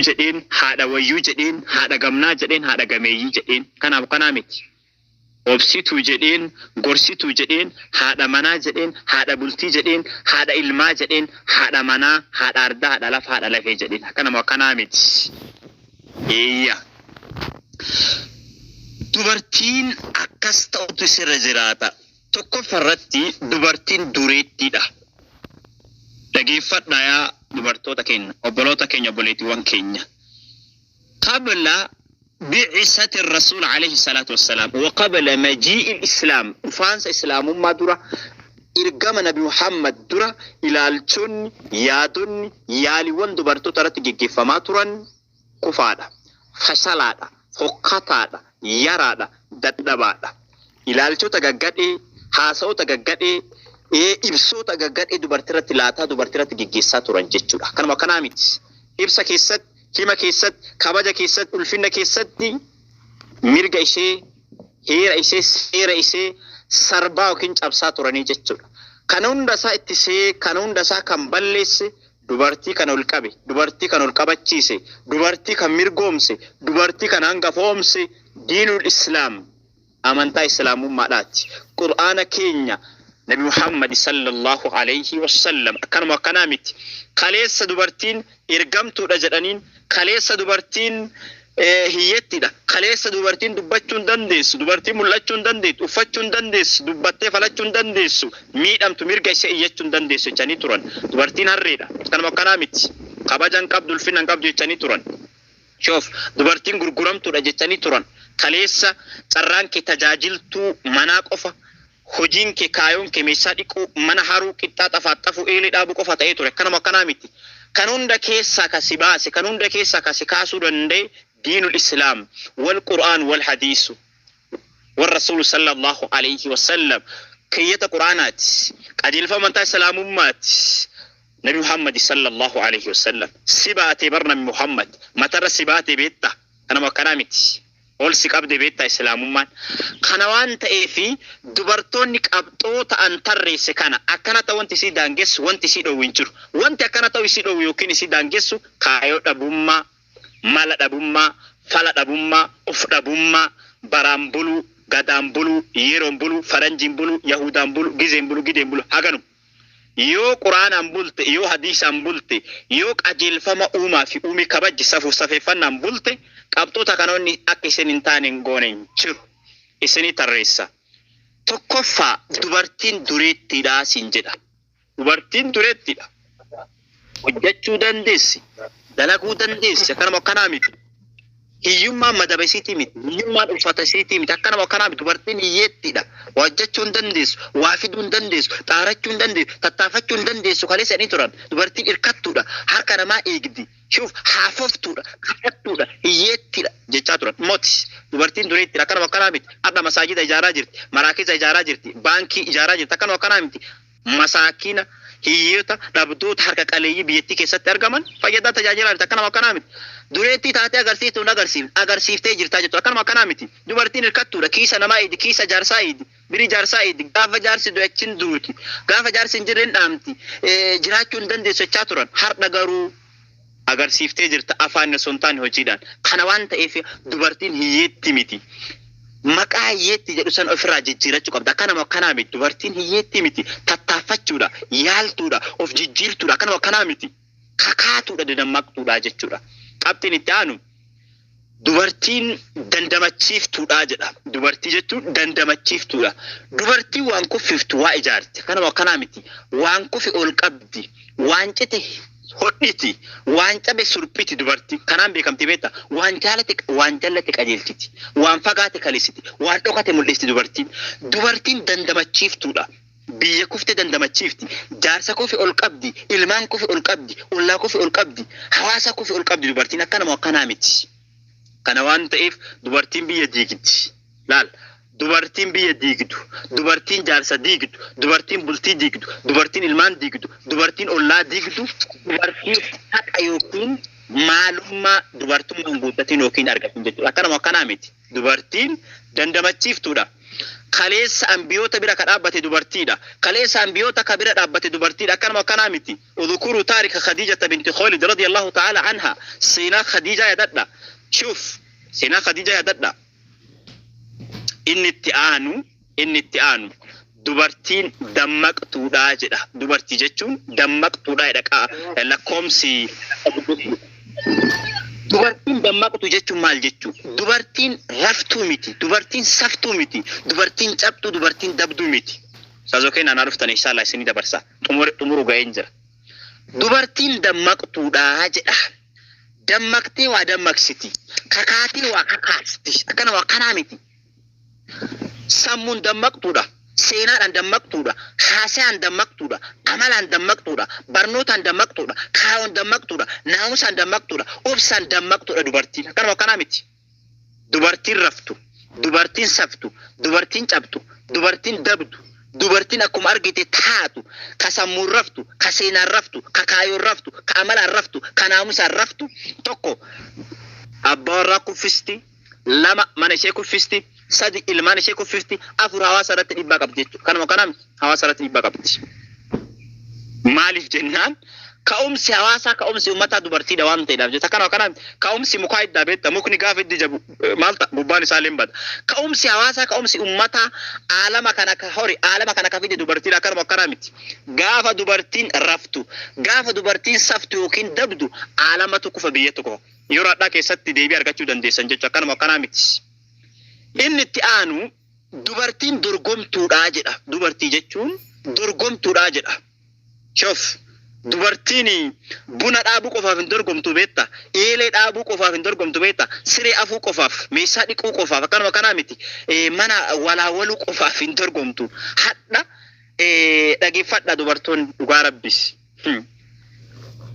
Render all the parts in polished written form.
Jedheen, haadha wayyuu jedheen, haadha gamnaa jedheen, haadha gameeyyii jedheen. Kanaaf kanaa miti. Obsituu jedheen, gorsituu jedheen, haadha manaa jedheen, haadha bultii jedheen, haadha ilmaa jedheen, haadha manaa, haadha ardaa, haadha lafa, haadha lafee jedheen. Akkanuma akkanaa miti. Eeyya. Dubartiin akkas ta'utu sirra jiraata. Tokkoffaa irratti dubartiin dureettiidha. Dhageeffadhaa yaa dubartoota keenya, obboloota keenya, obboleettiiwwan keenya. Qabla bi'isati rasuul alayhi salaatu wassalaam wa qabla majii'i islaam, dhufaansa islaamummaa dura, ergama Nabi Muhammad dura, ilaalchonni, yaadonni, yaaliiwwan dubartoota irratti geggeeffamaa turan kufaadha, fashalaadha, fokkataadha, yaraadha, dadhabaadha. Ilaalchota gaggadhee, haasa'oota gaggadhee, ibsoota gaggadhee dubartii irratti laataa, dubartii irratti geggeessaa turan jechuudha. Kanuma akkanaa miti. Ibsa keessatti, hima keessatti, kabaja keessatti, ulfinna keessatti mirga ishee, heera ishee, seera ishee sarbaa yookiin cabsaa turanii jechuudha. Kan hunda isaa ittisee, kan hunda isaa kan balleesse, dubartii kan ol qabe, dubartii kan ol qabachiise, dubartii kan mirgoomse, dubartii kan hangafoomse diinul islaam, amantaa islaamummaadhaati. Qur'aana keenya, Nabi Muhammad sallallahu alayhi wasallam. Akkanuma akkanaa miti. Kaleessa dubartiin ergamtuudha jedhaniin, kaleessa dubartiin hiyyeettidha. Kaleessa dubartiin dubbachuu hin dandeessu, dubartiin mul'achuu hin dandeessu, uffachuu hin dandeessu, dubbattee falachuu hin dandeessu, miidhamtu, mirga ishee iyyachuu hin dandeessu jechanii turan. Dubartiin harreedha. Akkanuma akkanaa miti. Kabaja hin qabdu, ulfina hin qabdu jechanii turan. Shoof, dubartiin gurguramtuudha jechanii turan. Kaleessa carraan kee tajaajiltuu manaa qofa, hojiin kee, kaayoon kee meeshaa dhiquu, mana haruu, qixxaa xafaaxafuu, eelee dhaabuu qofa ta'ee ture. Akkanuma akkanaa miti. Kan hunda keessaa ka si baase, kan hunda keessaa ka si kaasuu danda'e diinul islaam wal qur'aan wal hadiisu wal rasuulu sallallahu alayhi wasallam. Keeyyata qur'aanaati, qajeelfama amantaa islaamummaati. Nabi Muhammad sallallahu alayhi wasallam si baatee bar. Nabi Muhammad matarra si baatee beetta. Kanuma akkanaa miti. Ol si qabde beektaa islaamummaan. Kana waan ta'eefi dubartoonni qabxoo ta'an tarreesse kana akkana ta'u wanti isii daangessu, wanti isii dhoowwu hin jiru. Wanti akkana ta'u isii dhoowwu yookiin isii daangessu kaayoo dhabummaa, mala dhabummaa, fala dhabummaa, of dhabummaa, baraan buluu, gadaan buluu, yeroon buluu, faranjiin buluu, yahudaan buluu, gizeen buluu, gideen buluu haganuma. Yoo quraanaan bulte, yoo hadiisaan bulte, yoo qajeelfama uumaa fi uumii kabajji safuuf safeeffannaan bulte, qabxoota kanoonni akka isin hin taane hin goone hin jiru. Isinii tarreessa. Tokkoffaa, dubartiin dureettiidha siin jedha. Dubartiin dureettiidha. Hojjechuu dandeessi. Dalaguu dandeessi. Akkanuma akkanaa miti. Hiyyummaan madaba isiitii miti. Hiyyummaan uffata isiitii miti. Akkanuma akkanaa miti. Dubartiin hiyyeettiidha. Waa hojjechuu hin dandeessu. Waa fiduu hin dandeessu. Xaarachuu hin dandeessu. Tattaafachuu hin dandeessu. Kaleessa jedhanii turan. Dubartiin hirkattuudha. Harka namaa eegdi. Shuuf, haafoftuudha. Kadhattuudha. Hiyyeettiidha jechaa turan. Moti. Dubartiin dureettiidha. Akkanuma akkanaa miti. Har'a masaajida ijaaraa jirti. Maraakiza ijaaraa jirti. Baankii ijaaraa jirti. Akkanuma akkanaa miti. Masaakiina, hiyyeeta, dhabdoota, harka qaleeyyii biyyattii keessatti argaman fayyadaa tajaajilaa jirti. Akkanuma akkanaa miti. Dureettii taatee agarsiiftuu hin agarsiifne, agarsiiftee jirtaa jechuudha. Akkanuma akkanaa miti. Dubartiin hirkattuudha. Kiisa namaa eegdi, kiisa jaarsaa eegdi, birii jaarsaa eegdi. Gaafa jaarsi du'e achiin duuti. Gaafa jaarsi hin jirre hin dhaamti. Jiraachuu hin dandeessu jechaa turan. Har'a garuu agarsiiftee jirta, afaan osoo hin taane hojiidhaan. Kana waan ta'eef dubartiin hiyyeetti miti. Maqaa hiyyeetti jedhu san ofirraa jijjiirachuu qabda. Akkanuma akkanaa miti. Dubartiin hiyyeetti miti. Tattaaffachuudha, yaaltuudha, of jijjiirtuudha. Akkanuma akkanaa miti. Kakaatuudha, dadammaqtuudha jechuudha. Qabxiin itti aanu dubartiin dandamachiiftuudha jedha. Dubartii jechuun dandamachiiftuudha. Dubartiin waan kuffiftu waa ijaarti. Akkanuma akkanaa miti. Waan kufe ol qabdi. Waan cite hodhiti. Waan cabe surphiti dubartii. Kanaan beekamti beekta. Waan jaalate, waan jallate qajeelchiti. Waan fagaate kalisiti. Waan dhokate mul'isti dubartiin. Dubartiin dandamachiiftuudha. Biyya kufte dandamachiifti. Jaarsa kufe ol qabdi. Ilmaan kufe ol qabdi. Ollaa kufe ol qabdi. Hawaasa kufe ol qabdi dubartiin. Akkanuma akkanaa miti. Kana waan ta'eef dubartiin biyya diigdi. Laal. Dubartiin biyya diigdu, dubartiin jaarsa diigdu, dubartiin bultii diigdu, dubartiin ilmaan diigdu, dubartiin ollaa diigdu, dubartii haqa yookiin maalummaa dubartummaan guuttatiin yookiin argatin jechuudha. Akkanuma akkanaa miti. Dubartiin dandamachiiftuudha. Kaleessa ambiyoota bira ka dhaabbate dubartiidha. Kaleessa ambiyoota ka bira dhaabbate dubartiidha. Akkanuma akkanaa miti. Udhukuru taarika Khadiijata binti Khuwaylid radiyallahu ta'ala anha. Seenaa Khadiijaa yaadadha. Shuuf, seenaa Khadiijaa yaadadha. Inni itti aanu, inni itti aanu dubartiin dammaqtuudha jedha. Dubartii jechuun dammaqtuudha jedha lakkoomsi. Dubartiin dammaqtu jechuun maal jechuu? Dubartiin raftuu miti, dubartiin saftuu miti, dubartiin cabxuu, dubartiin dabduu miti. Ustaazoo keenya anaa dhuftan inshallah isinii dabarsa. Xumuru ga'een jira. Dubartiin dammaqtuudha jedha. Dammaqtee waa dammaqsiti. Kakaatee waa kakaasti. Akkana waa kanaa miti. Sammuun dammaqtuudha. Seenaadhaan dammaqtuudha. Haasayaan dammaqtuudha. Amalaan dammaqtuudha. Barnootaan dammaqtuudha. Kaayoon dammaqtuudha. Naamusaan dammaqtuudha. Obsaan dammaqtuudha dubartiin. Akkanuma akkanaa miti. Dubartiin raftu, dubartiin saftu, dubartiin cabxu, dubartiin dabdu, dubartiin akkuma argite taatu, ka sammuun raftu, ka seenaan raftu, ka kaayoon raftu, ka amalaan raftu, ka naamusaan raftu tokko abbaa warraa kuffisti, 2 mana ishee kuffisti, 3 ilmaan ishee kuffifti, 4 hawaasa irratti dhiibbaa qabdi jechuudha. Kanuma kanaa miti hawaasa irratti dhiibbaa qabdi. Maaliif jennaan ka'umsi hawaasaa ka'umsi uummataa dubartiidha waan ta'eedhaaf jecha kanuma kanaa miti. Ka'umsi mukaa hiddaa beekta mukni gaafa hiddi jabu maal ta'a gubbaan isaa illee hin bada. Ka'umsi hawaasaa ka'umsi uummataa aalama kana ka hori aalama kana ka fide dubartiidha kanuma kanaa miti. Gaafa dubartiin raftu gaafa dubartiin saftu yookiin dabdu aalamatu kufa biyyatu kufa. Yeroo hadhaa keessatti deebii argachuu dandeessan jechuudha. Akkanuma akkanaa miti. Inni itti aanu dubartiin dorgomtuudha jedha. Dubartii jechuun dorgomtuudha jedha. Shoof dubartiin buna dhaabuu qofaaf hin dorgomtu beekta. Eelee dhaabuu qofaaf hin dorgomtu beekta. Siree afuu qofaaf, meeshaa dhiquu qofaaf akkanuma akkanaa miti. Mana walaawaluu qofaaf hin dorgomtu. Hadha dhageeffadha dubartoonni dhugaa rabbis.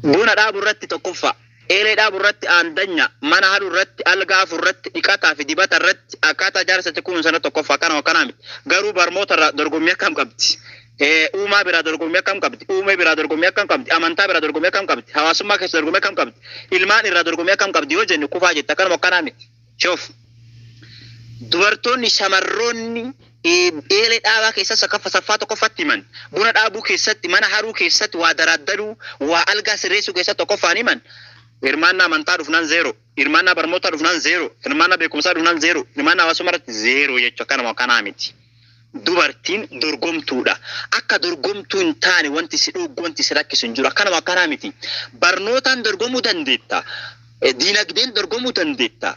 Buna dhaabu irratti tokkoffaa, eelee dhaabu irratti aandanya, mana hadhu irratti, algaa afu irratti, dhiqataa fi dibata irratti, akkaataa jaarsa itti kunuunsan irratti tokkoffaa. Akkanuma akkanaa miti. Garuu barmoota irraa dorgommii akkam qabdi? Uumaa biraa dorgommii akkam qabdi? Uumee biraa dorgommii akkam qabdi? Amantaa biraa dorgommii akkam qabdi? Hawaasummaa keessa dorgommii akkam qabdi? Ilmaan irraa dorgommii akkam qabdi yoo jenne kufaa jetta. Akkanuma akkanaa miti. Shoof. Dubartoonni shamarroonni eelee dhaabaa keessas akka saffaa tokkoffaatti himan. Buna dhaabuu keessatti, mana haruu keessatti, waa daraaddaluu, waa algaa sirreessuu keessatti tokkoffaan himan. Hirmaannaa amantaa dhufnaan zeero. Hirmaannaa barnootaa dhufnaan zeero. Hirmaannaa beekumsaa dhufnaan zeero. Hirmaannaa hawaasummaa irratti zeero jechuudha. Akkanuma akkanaa miti. Dubartiin dorgomtuudha. Akka dorgomtuu hin taane wanti si dhuggu wanti si rakkisu hin jiru. Akkanuma akkanaa miti. Barnootaan dorgomuu dandeetta. Dinagdeen dorgomuu dandeetta.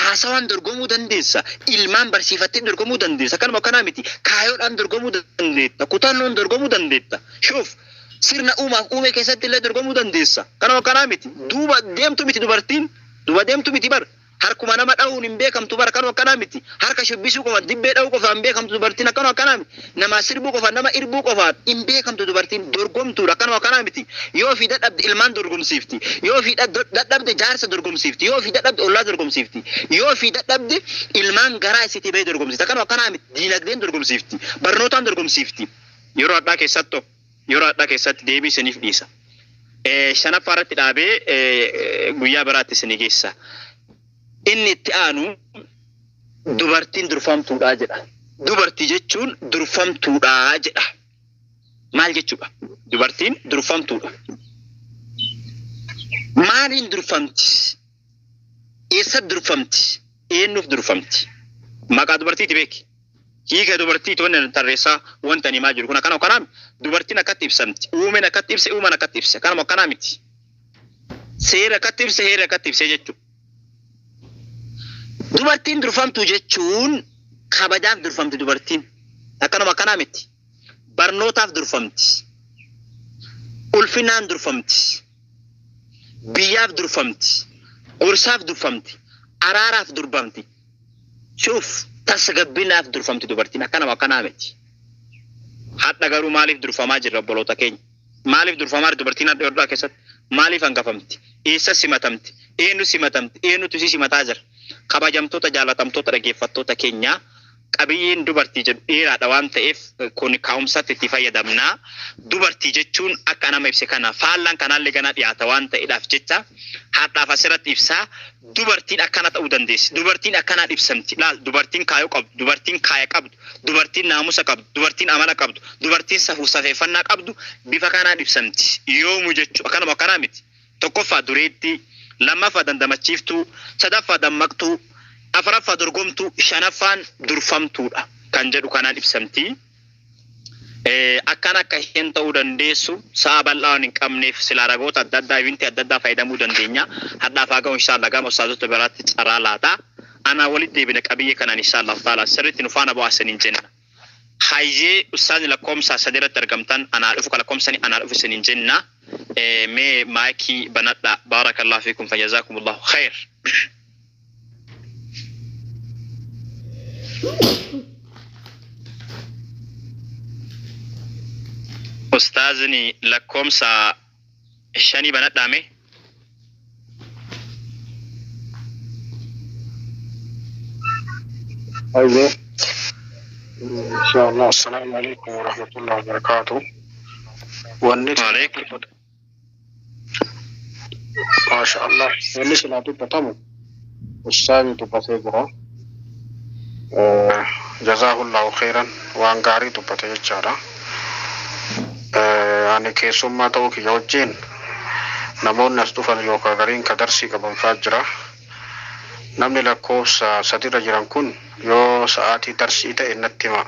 Haasawaan dorgomuu dandeessa. Ilmaan barsiifattee dorgomuu dandeessa. Akkanuma akkanaa miti. Kaayoodhaan dorgomuu dandeetta. Kutannoon dorgomuu dandeetta. Shuuf sirna uumaaf uume keessatti illee dorgomuu dandeessa. Akkanuma akkanaa miti. Duuba deemtu miti dubartiin. Duuba deemtu miti bar. Harkuma nama dha'uun hin beekamtu bara akkanuma akkanaa miti. Harka shubbisuu qofaan, dibbee dha'uu qofaan hin beekamtu dubartiin akkanuma akkanaa miti. Namaa sirbuu qofaan, nama irbuu qofaan hin beekamtu dubartiin dorgomtuudha akkanuma akkanaa miti. Yoo ofii dadhabde ilmaan dorgomsiifti. Yoo ofii dadhabde jaarsa dorgomsiifti. Yoo ofii dadhabde ollaa dorgomsiifti. Yoo ofii dadhabde ilmaan garaa isiitii bahee dorgomsiifti. Akkanuma akkanaa miti. Diinagdeen dorgomsiifti. Barnootaan dorgomsiifti. Yeroo hadhaa keessatto yeroo hadhaa keessatti deebii isiniif dhiisa. Shanaffaa irratti dhaabee guyyaa biraatti isinii geessa. Inni itti aanu dubartiin durfamtuudha jedha. Dubartii jechuun durfamtuudha jedha. Maal jechuudha? Dubartiin durfamtuudha. Maaliin durfamti? Eessatti durfamti? Eenyuuf durfamti? Maqaa dubartiiti beeki. Hiika dubartiiti wanni ani tarreessaa wanta ani himaa jiru kun akkana akkanaa dubartiin akkatti ibsamti. Uumeen akkatti ibse uumaan akkatti ibse. Kanuma akkanaa miti. Seera akkatti ibse heera akkatti ibse jechuudha. Dubartiin durfamtuu jechuun kabajaaf durfamti dubartiin. Akkanuma akkanaa miti. Barnootaaf durfamti. Ulfinaan durfamti. Biyyaaf durfamti. Gorsaaf durfamti. Araaraaf durfamti. Shuuf tasgabbinaaf durfamti dubartiin akkanuma akkanaa miti. Hadha garuu maaliif durfamaa jirra obboloota keenya? Maaliif durfamaa jirti dubartiin hadha Yordaa keessatti? Maaliif hangafamti? Eessa simatamti? Eenyu simatamti? Eenyutu isii simataa jira? Kabajamtoota jaalatamtoota dhaggeeffattoota keenyaa Qabiyyeen dubartii jedhu dheeraadha waan ta'eef kun ka'umsatti itti fayyadamna. Dubartii jechuun akka nama ibse kana faallaan kanaallee ganaa dhiyaata waan ta'eedhaaf jecha har'aaf asirratti ibsaa. Dubartiin akkana ta'uu dandeessi. Dubartiin akkanaan ibsamti. Laal, dubartiin kaayoo qabdu, dubartiin kaaya qabdu, dubartiin naamusa qabdu, dubartiin amala qabdu, dubartiin safuu safeeffannaa qabdu bifa kanaan ibsamti. Yoomu jechuu akkanuma akkanaa miti. Tokkoffaa dureettii, lammaffaa dandamachiiftuu, sadaffaa dammaqtuu, afraffaa dorgomtuu, shanaffaan durfamtuudha kan jedhu kanaan ibsamti. Akkaan akka isheen ta'uu dandeessu sa'a bal'aa waan hin qabneef silaa ragoota adda addaa eventii adda addaa fayyadamuu dandeenya. Hadhaaf haa ga'u inshaallah, gama ustaazota biraatti carraa laata. Anaa walitti deebina qabiyyee kanaan inshaallah ta'ala, sirriitti nu faana bu'aa isiniin jenna. Hayyee, ustaazni lakkoomsa sadi irratti argamtan anaa dhufu, ka lakkoomsani anaa dhufu isiniin jenna. Mee maayikii banadha. Baarakallahu fiikum, fajazakumullahu khair. Ustaazni lakkoomsa shanii banadhaa mee. Hayyee. Inshallah. Assalamu alaikum warahmatullahi wabarakatuh. Wanni Waalaikum. Masha Allah. Wanni silaa dubbatamu ustaazni dubbatee jira. Jazaahullahu khairan, waan gaarii dubbate jechaadha. Ani keessummaa ta'uu kiyya wajjin namoonni as dhufan yookaan gariin ka darsii qaban fa'aa jira. Namni lakkoofsa sadirra jiran kun yoo sa'aatii darsii ta'e natti hima.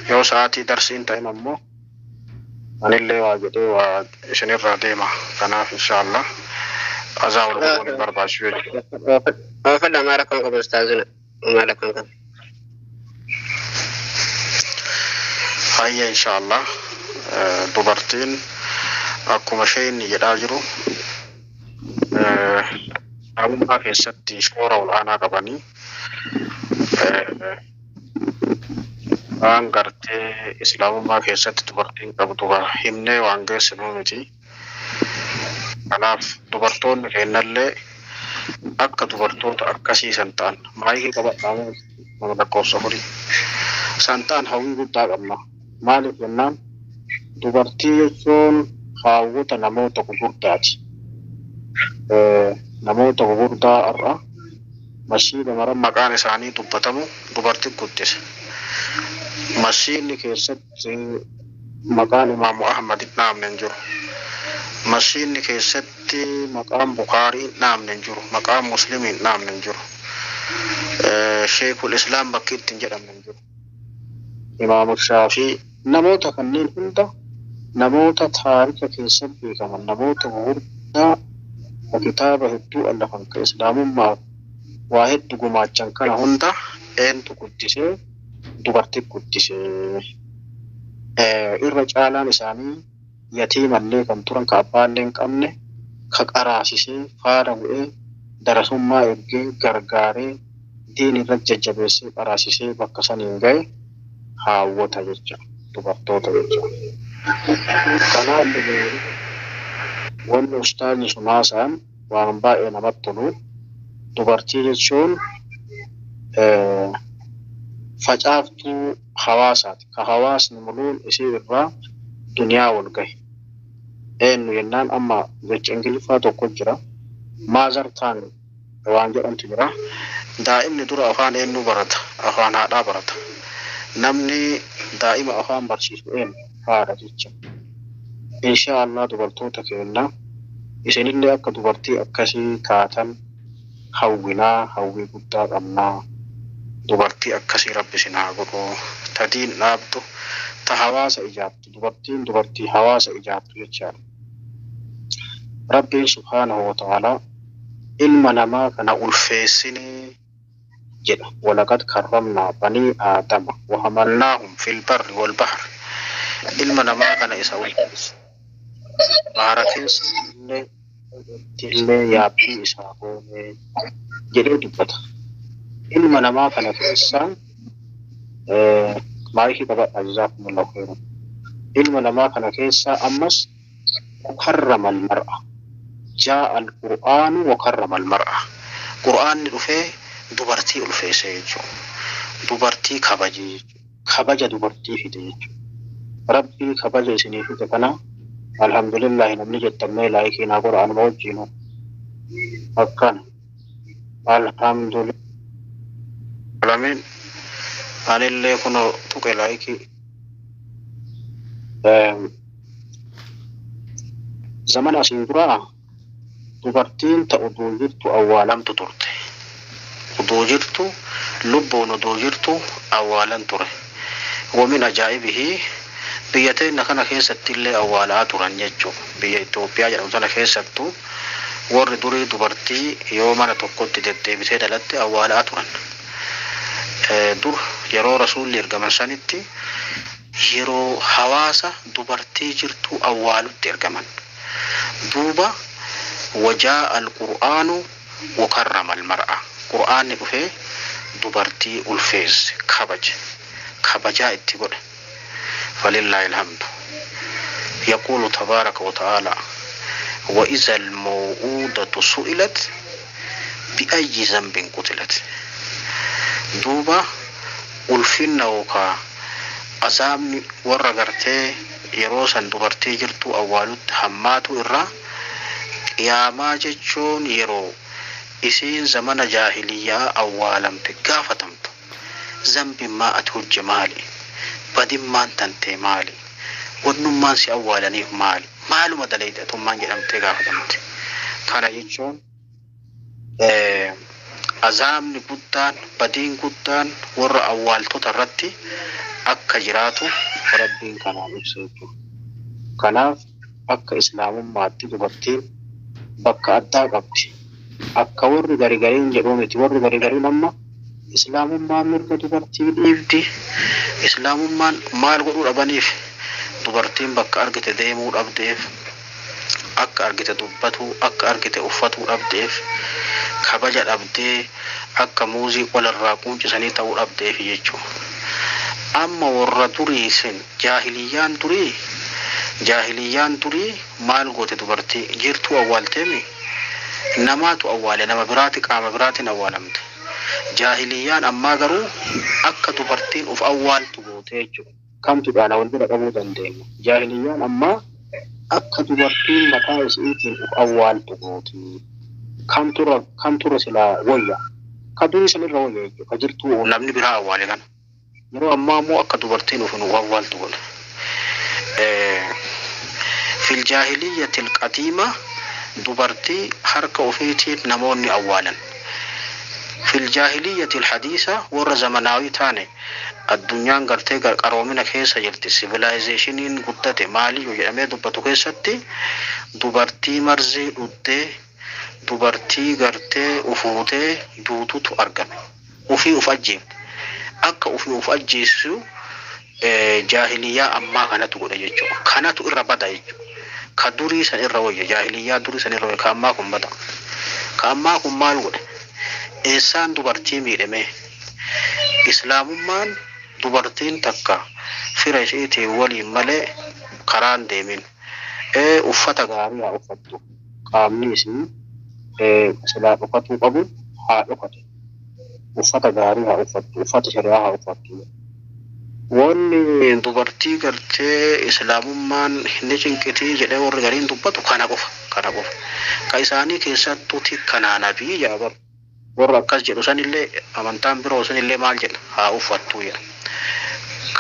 Yoo sa'aatii darsii hin ta'in ammoo anillee waa jedhee waa isinirraa deema. Kanaaf inshaallah azaa wal godhuun hin barbaachisu jechuudha. Oofadha, maal rakkoon qabu ustaazuna? Maal rakkoon qabu? Hayya, inshaallah, dubartiin akkuma isheen jedhaa jiru islaamummaa keessatti shoora ol'aanaa qabanii, waan gartee islaamummaa keessatti dubartiin qabdu himnee waan geessinu miti. Kanaaf dubartoonni keenyallee akka dubartoota akkasiisan ta'an, maayikii qabadhaa, nama lakkoofsa afurii san ta'an hawwii guddaa qabna. Maaliif jennaan, dubartii jechuun haawwota namoota gurguddaati. Namoota gurguddaa har'a masjiida mara maqaan isaanii dubbatamu dubartii guddise. Masjiidni keessatti maqaan Imaamu Ahmad hin dhaamne hin jiru. Masjiidni keessatti maqaan Bukaarii hin dhaamne hin jiru. Maqaan Muslimii hin dhaamne hin jiru. Sheekul Islaam bakki itti hin jedhamne hin jiru. Imaamu Shaafii, namoota kanneen hunda, namoota taarika keessatti beekaman, namoota gurguddaa kitaaba hedduu allafan, ka islaamummaaf waa hedduu gumaachan kana hunda eentu guddisee? Dubartii guddisee. Irra caalaan isaanii yatiimallee kan turan, ka abbaallee hin qabne, ka qaraasisee faana bu'ee darasummaa ergee gargaaree diin irra jajjabeessee qaraasisee bakka saniin ga'e haawwota jecha, dubartoota jecha. Kanaaf wanni ustaazni sun haasa'an waan baay'ee namatti tolu. Dubartii jechuun facaaftuu hawaasaati. Ka hawaasni muluun isii irraa duniyaa wal gahe. Eenyu jennaan, amma jecha Ingiliffaa tokko jira. Mother tongue waan jedhamtu jira. Daa'imni dura afaan eenyuu barata? Afaan haadhaa barata. Namni daa'ima afaan barsiisu eenyu? Haadha jecha. Insha Allah, dubartoota keenya isinillee akka dubartii akkasii taatan hawwinaa, hawwii guddaa qabnaa. Dubartii akkasii Rabbi isin haa godhu. Ta diin dhaabdu, ta hawaasa ijaartu, dubartiin dubartii hawaasa ijaartu jechaadha. Rabbiin subhaanahu wa ta'aalaa ilma namaa kana ulfeessinee jedha. Walaqad karramnaa banii aadama wahamalnaahum fil barri wal bahri. Ilma namaa kana isa ulfeesse. Bahara keessa illee illee yaabbii isaa goonee jedhee dubbata. Ilma namaa kana keessaa, maayikii qabadha, jazaakumullahu khairan. Ilma namaa kana keessaa ammas wakarrama almar'a. Jaa'a alqur'aanu wakarrama almar'a. Qur'aanni dhufee dubartii ulfeesse jechuudha. Dubartii kabaje jechuudha. Kabaja dubartii fide jechuudha. Rabbii kabaja isinii fide kana alhamdulillahi namni jettan mee like naa godha anuma wajjiinu. Akkana. Alhamdulillah. Alamin anillee kunoo tuqe like. Zamana asiin duraa dubartiin ta uduu jirtu awwaalamtu turte. Uduu jirtu, lubbuun uduu jirtu awwaalan ture. Wamin ajaa'ibihi, biyya teenna kana keessatti illee awwaalaa turan jechuu. Biyya Itoophiyaa jedhamu tana keessattuu warri durii dubartii yoo mana tokkotti deddeebitee dhalatte awwaalaa turan. Dur yeroo Rasuulli ergaman sanitti yeroo hawaasa dubartii jirtuu awwaalutti ergaman. Duuba wajaa'a al-qur'aanu wakarrama al-mar'a. Qur'aanni dhufee dubartii ulfeesse, kabaje, kabajaa itti godhe. Falillaahi alhamdu. Yaquulu tabaaraka wa ta'aalaa wa iza al-maw'uudatu su'ilat bi'ayyi zambin qutilat. Duuba ulfinna yookaa azaabni warra gartee yeroo san dubartii jirtuu awwaalutti hammaatuu irraa qiyaamaa jechuun yeroo isiin zamana jaahiliyya'aa awwaalamte gaafatamtu zambimmaa ati hujje maali? Badimmaan tantee maali? Wannummaan si awwaalaniif maali? Maaluma dalayde atummaan jedhamtee gaafatamte. Kana jechuun azaabni guddaan, badiin guddaan warra awwaaltota irratti akka jiraatu Rabbiin kanaan ibse jechuudha. Kanaaf akka Islaamummaatti dubartiin bakka addaa qabdi. Akka warri gari gariin jedhuu miti. Warri gari gariin amma Islaamummaan mirga dubartii dhiibdi. Islaamummaan maal godhuu dhabaniif dubartiin bakka argite deemuu dhabdeef, akka argite dubbatuu, akka argite uffatuu dhabdeef, kabaja dhabdee akka muuzii qola irraa quuncisanii ta'uu dhabdeefi jechuudha. Amma warra durii sin jaahiliyyaan durii jaahiliyyaan durii maal goote dubartii jirtuu awwaalteemi namaatu awwaale nama biraati qaama biraatiin awwaalamte. Jaahiliyyaan ammaa garuu akka dubartiin uf awwaaltu goote jechuudha. Kamtu caala wal bira qabuu dandeenya. Jaahiliyyaan ammaa akka dubartiin mataa isiitiin uf awwaaltu gooti. Kamtu irra kamtu irra silaa woyya? Ka durii san irra woyya jechuudha. Ka jirtuu namni biraa awwaale kana. Yeroo ammaa ammoo akka dubartiin uf uf awwaaltu godhe. Fil jaahiliyyatil qadiima dubartii harka ufiitiin namoonni awwaalan. Fil jaahiliyyatil hadiisa warra zamanaawii taane addunyaan gartee qaroomina keessa jirti sivilaayizeeshiniin guddate maaliyyu jedhamee dubbatu keessatti dubartii marzii dhuddee dubartii gartee ufuutee duututu argame. Ufii uf ajjeefte. Akka ufii uf ajjeessisu jaahiliyyaa ammaa kanatu godhe jechuudha. Kanatu irra bada jechuudha. Ka durii san irra wayya jaahiliyyaa durii san irra wayya ka ammaa kun bada. Ka ammaa kun maal godhe? Eessaan dubartii miidhe mee? Islaamummaan dubartiin takka fira ishiitiin waliin malee karaan deemin. Uffata gaarii haa uffattu. Qaamni isii silaa dhokatuu qabu haa dhokatu. Uffata gaarii haa uffattu, uffata shari'aa haa uffattu. Wanni dubartii gartee islaamummaan ni cinqitii jedhee warri gariin dubbatu kana qofa, kana qofa. Ka isaanii keessattuu tikkanaa nabii jedha bar. Warra akkas jedhu sanillee amantaan biroo sunillee maal jedha haa uffattuu jedha.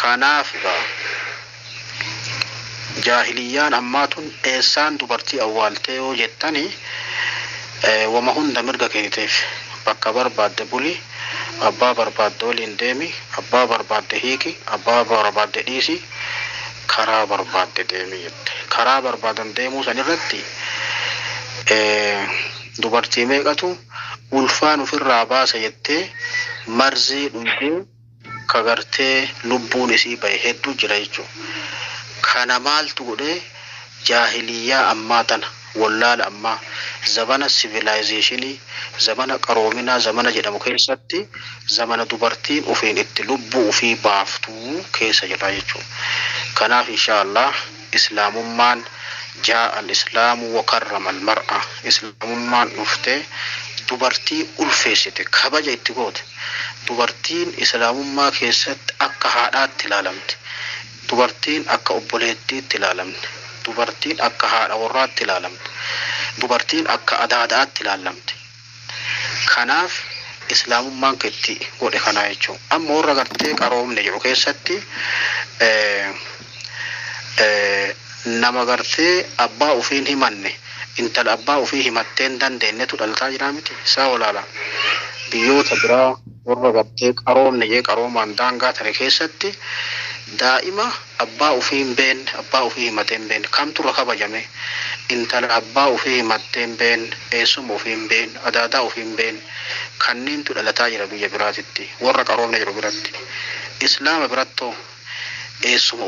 Kanaaf egaa jaahiliyyaan ammaa tun eessaan dubartii awwaaltee yoo jettani wama hunda mirga kenniteef. Bakka barbaadde buli, abbaa barbaadde waliin deemi, abbaa barbaadde hiiki, abbaa barbaadde dhiisi, karaa barbaadde deemi jette. Karaa barbaadan deemuu san irratti dubartii meeqatu ulfaan ufirraa baasa jettee marzii dhuydee ka gartee lubbuun isii bahe hedduu jira jechuudha. Kana maaltu godhe? Jaahiliyyaa ammaa tana, wollaala ammaa, zamana sivilaayizeeshinii, zamana qaroominaa zamana jedhamu keessatti zamana dubartiin ufiin itti lubbuu ufii baaftu keessa jirra jechuudha. Kanaaf inshaa Allah Islaamummaan jaa'a al-islaamu wa karrama al-mar'a Islaamummaan dhuftee dubartii ulfeessite, kabaja itti goote. Dubartiin islaamummaa keessatti akka haadhaatti ilaalamti. Dubartiin akka obboleettiitti ilaalamti. Dubartiin akka haadha warraatti ilaalamti. Dubartiin akka adaadaatti ilaalamti. Kanaaf islaamummaan itti godhe kanaa jechuudha. Amma warra gartee qaroomne jedhu keessatti nama gartee abbaa ofiin himanne, intala abbaa ofii himattee hin dandeenyetu dhalataa jira miti isaa olaala. Biyyoota biraa warra gartee qaroomne jee qaroomaan daangaa tare keessatti daa'ima abbaa ofii hin beekne, abbaa ofii himatee hin beekne kamtu irra kabajame? Intala abbaa ofii himattee hin beekne, eessuma ofii hin beekne, adaadaa ofii hin beekne kanneentu dhalataa jira biyya biraatitti, warra qaroomne jedhu biratti. Islaama birattoo eessuma